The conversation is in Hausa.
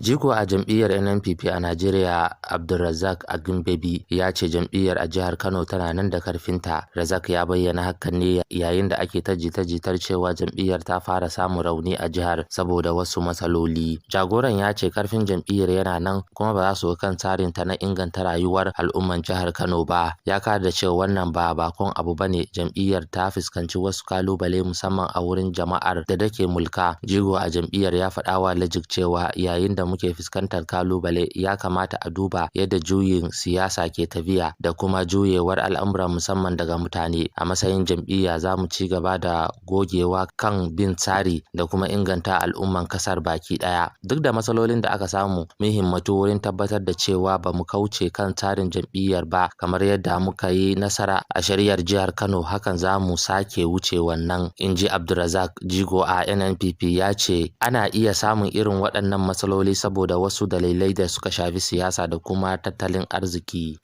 Jigo a jam'iyyar NNPP a Najeriya, Abdulrazak Ogunbebe, ya ce jam'iyyar a jihar Kano tana nan da karfinta. Razak ya bayyana hakan ne yayin da ake ta jita-jitar cewa jam'iyyar ta fara samun rauni a jihar saboda wasu matsaloli. Jagoran ya ce karfin jam'iyyar yana nan kuma ba za su kan tsarinta na inganta rayuwar al'umman jihar Kano ba. Ya kara da cewa wannan ba bakon abu bane, jam'iyyar ta fuskanci wasu kalubale, musamman a wurin jama'ar da take mulka. Jigo a jam'iyyar ya faɗa wa Legit cewa yayin da muke fuskantar kalubale, ya kamata a duba yadda juyin siyasa ke tafiya da kuma juyewar al'amura, musamman daga mutane. A matsayin jam'iyya, za mu ci gaba da gogewa kan bin tsari da kuma inganta al'umman kasar baki daya. Duk da matsalolin da aka samu, mun himmatu wurin tabbatar da cewa ba mu kauce kan tsarin jam'iyyar ba. Kamar yadda muka yi nasara a shari'ar jihar Kano, hakan za mu sake wuce wannan, in ji Abdulrazak. Jigo a NNPP ya ce ana iya samun irin waɗannan matsaloli saboda wasu dalilai da suka shafi siyasa da kuma tattalin arziki.